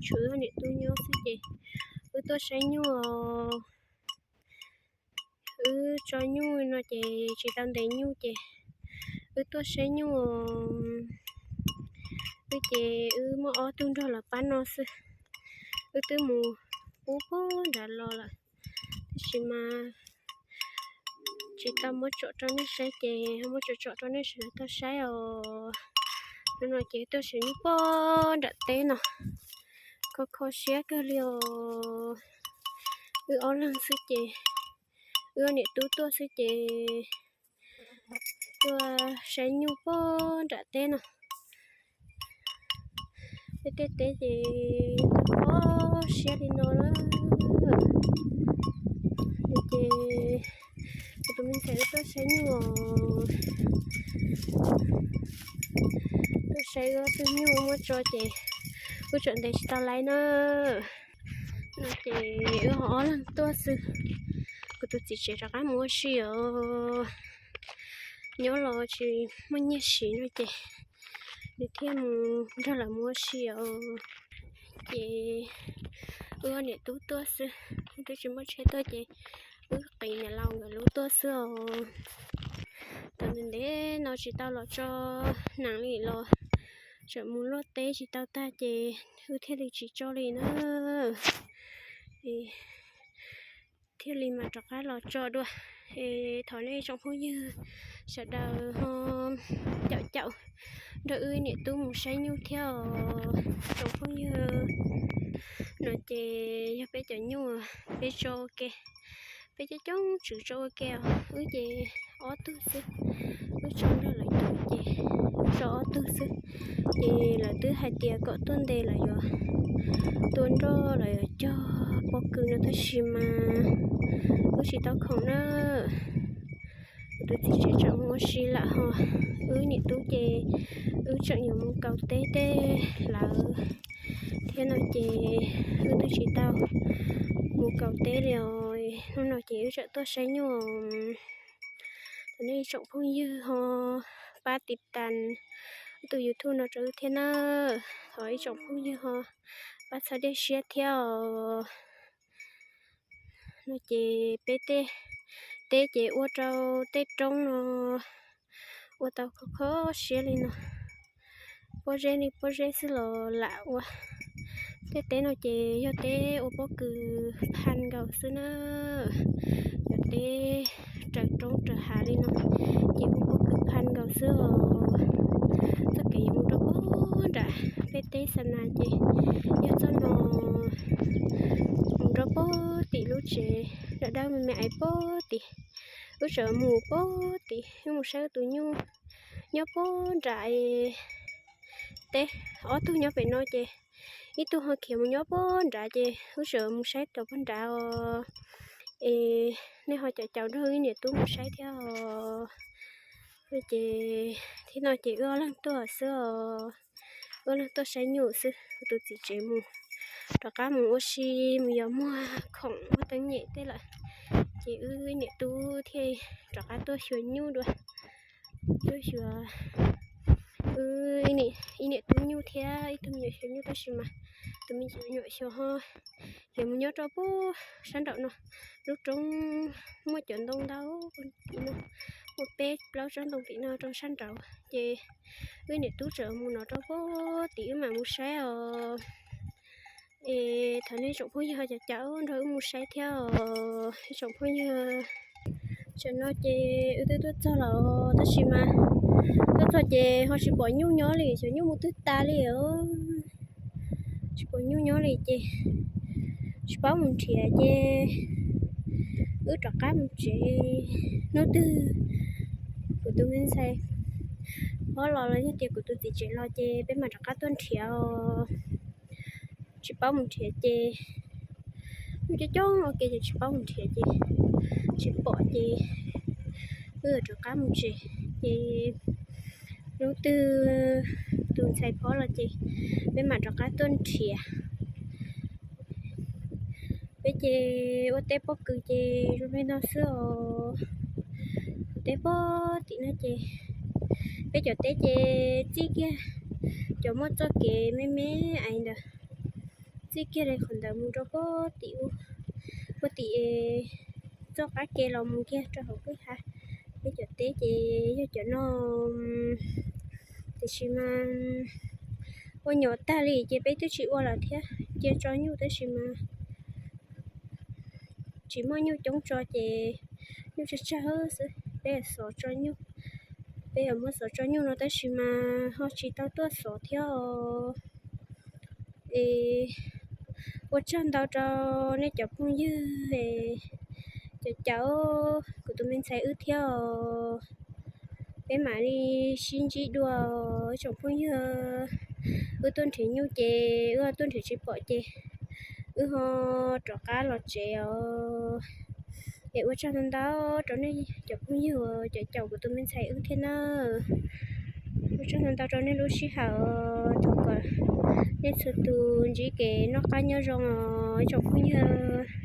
tshuav wb niam tub nyob xwb ces wb tuaj saib nyuj os. Wb tso nyuj no ces tsis tau ntes nyuj ces wb tuaj saib nyuj os. Wb ces wb muaj ob tug nrog lawv pab no xwb. Wb twb mus pub puag nrad los lawm, tab sis mas tsis tau muab tsom rau nej saib ces muab tsom tsom rau nej sawv daws tau saib os. Hnub no ces wb tuaj saib nyuj puag nram teb no, kho kho siab kawg li os. Wb ob leeg xwb ces, wb niam tub tuaj xwb ces tuaj saib nyuj puag nram teb no. Tej teb ces kho siab li no na. Ces kuv tus me ntxhais wb tuaj saib nyuj os. Tuaj saib wb ob tug nyuj muab tso ces wb tseem ntes tsis tau laiv na. No ces wb ho ob leeg tuaj xwb. Kuv tus txiv tsev rov qab mus ua si os. Nyob los tsis muaj nyiaj siv no ces nws thiaj mus nrog lawv mus ua si os. Ces wb niam tub tuaj xwb, twb tsis muaj tsheb tuaj ces wb qiv niam laus nkawd lub tuaj xwb os. Thaum ntev ntev no tsis tau los tso nees li los tseem mus luaj teb tsis tau tag ces wb thiaj li tsis tso li na. Thiaj li mam rov qab los tso dua. Es thov nej tsoom phooj ywg sawv daws ho caum caum nrog wb niam tub mus saib nyuj thiab os tsoom phooj ywg. No ces yog peb cov nyuj peb tso ua ke, peb coob coob tswv tso ua ke os. Wb ces ob tug xwb, wb tso nrog lawv cov ces tso ob tug xwb. Ces lawv twb hais tias kom tuaj ntes lawv yuav tua nroj lawv yuav cog pob kws no tab sis mas wb tsis tau khoom na. Kuv tus txiv tsev tseem mus ua si lawm ho wb niam tub ces wb tseem yuav mus kaus teb tej lawv thiab no ces wb twb tsis tau mus kaus teb li os. Hnub no ces wb tseem tuaj saib nyuj. Thov nej ib tsoom phooj ywg ho pab tiv tas tus YouTube no rau wb thiab na. Thov ib tsoom phooj ywg ho pab txhawb dej siab thiab os. No ces peb tej teb ces ua rau tej roob no ua tau kho kho siab li no. Pob zeb li pob zeb xwb los lam ua. Tej teb no ces yog teb ua pob kws phaj nkaus xwb na. Cov teb raws roob raws hav li no ces ua pob kws phaj nkaus xwb os. Txoj kev yuav mus rau puag nram peb teb xa nas ces yog txoj no mus rau puag tim lub tsev, nram dawb me me ais puag tim. Wb tseem mus puag tim, wb mus saib wb tus nyuj nyob puag nram teb. Ob tug nyob pem no ces ib tug ho khiav mus nyob puag nrad ces wb tseem mus saib rau puag nrad os. Es nej ho caum caum nrog wb niam tub mus saib thiab os. Ces thib no ces wb ob leeg tuaj xwb os. Wb ob leeg tuaj saib nyuj xwb, kuv tus txiv tsev mus rov qab mus ua si, mus yos muag khoom muag teeb nyem tej lawm. Ces wb niam tub thiaj rov qab tuaj xyuas nyuj dua. Tuaj xyuas wb ib niam tub nyuj thiab ib tug me nyuam xyuas nyuj tab sis mas tus me nyuam xyuas ho khiav mus nyob rau puag sab nraum no. Lub roob muaj cov ntoo ntau tim no, muaj peb plaub tsob ntoo tim no rau sab nraud ces wb niam tub tseem mus no rau puag tim wb mam mus saib os. Es thov nej tsoom phooj ywg ho caum caum nrog wb mus saib thiab os tsoom phooj ywg. Tam no ces wb twb tuaj txog lawm tab sis mas tuaj txog ces ho tsis pom nyuj nyob li, xyov nyuj mus twg tas li os. Tsis pom nyuj nyob li ces tsis paub mus nrhiav ces wb rov qab mus tsev. Hnub twg kuv tus me ntxhais phob los los yog tias kuv tus txiv tsev los ces peb mam rov qab tuaj nrhiav os. Tsis paub mus nrhiav ces nyuj coob coob ua ke ces tsis paub mus nrhiav ces tsis pom ces wb rov qab mus tsev. Ces hnub twg tus ntxhais phob los ces peb mam rov qab tuaj nrhiav. Peb ces ua teb pob kws ces zoo li no xwb os. Teb pob tim no ces peb cov teb ces txij kiag cov muaj txoj kev me me ais ntawd txij kiag li qhov ntawd mus rau puag tim, puag tim txoj qab ke los mus kiag rau hauv kwj ha. Peb cov teb ces yog cov no, tiam sis mas ua nyuam tag li ces peb twb tsis ua lawm thiab. Cia tso nyuj tab sis mas tsis muaj nyuj coob tso ces nyuj tsawg tsawg xwb, peb xov tso nyuj. Peb yuav muab xov tso nyuj no tab sis mas ho tsis tau tuaj xov thiab os. Es ua tsaug ntau rau nej cov phooj ywg, cov caum kuv tus me ntxhais wb thiab os. Peb mam li sib ntsib dua, ib tsoom phooj ywg. Wb tuaj nrhiav nyuj ces wb tuaj nrhiav tsis pom ces wb ho rov qab los tsev os. Es ua tsaug ntau ntau rau nej cov phooj ywg uas cov caum kuv tus me ntxhais wb thiab na. Ua tsaug ntau ntau rau nej lub sij hawm, thov kom nej txhua tus ntsib kev noj qab nyob zoo os ib tsoom phooj ywg.